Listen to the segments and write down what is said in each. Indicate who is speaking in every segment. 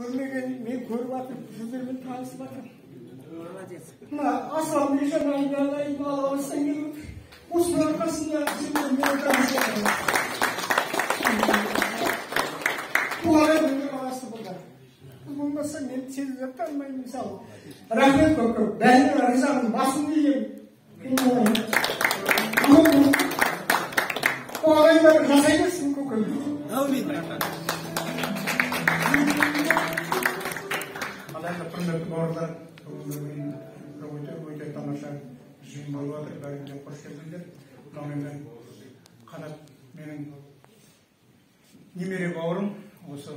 Speaker 1: Көрмеген, мен көріп жатырмын, сіздермен танысып жатырмын. Молодец. Мына Аслан айналайын, алла келіп отыр. Осының арқасында сендермен танысып жатырмын. Бұл ағайынның баласы бұлар. Бұл болмаса мен сезіп те алмаймын мысалы. Рахмет көп көп. Бәріне ризамын, басымды иемін. Бұл ағайындар жасай берсін көкем.
Speaker 2: Әумин.
Speaker 3: Ал енді құрметті бауырлар, бүгінгі өте өте тамаша жиын болып жатыр, бәріңе де қош келдіңдер. Мынау енді Қанат менің немере бауырым, осы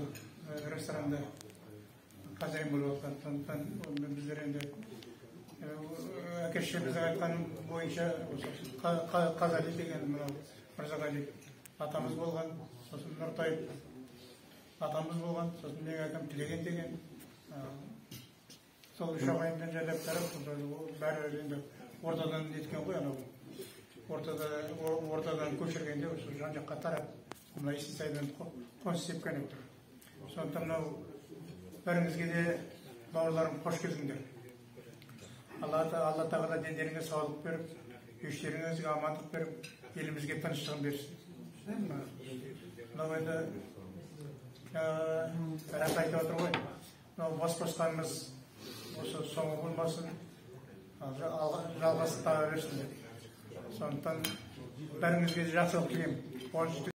Speaker 3: ресторанда хозяин болып жатқан. Сондықтан біздер енді әке шешеміздің айтқан бойынша осы Қазали деген мынау Мырзағали атамыз болған, сосын Нұртайып атамыз болған, сосын менің әкем Тілеген деген. Сол үш ағайынмен жайлап тарап, бәрі енді ортадан неткен ғой, анау ортадан көшіргенде осы жан жаққа тарап, мына Есенсайдан қоныс тепкен отыр. Сондықтан мынау бәріңізге де бауырларым қош келдіңдер. Алла тағала дендеріңе саулық беріп, үй-іштеріңізге амандық беріп, елімізге тыныштығын берсін. Мынау енді рас айтып отыр ғой, мынау бас қосқанымыз осы соңы болмасын, жалғасын таба берсін деп. Сондықтан бәріңізге жақсылық тілеймін. Қуанышты.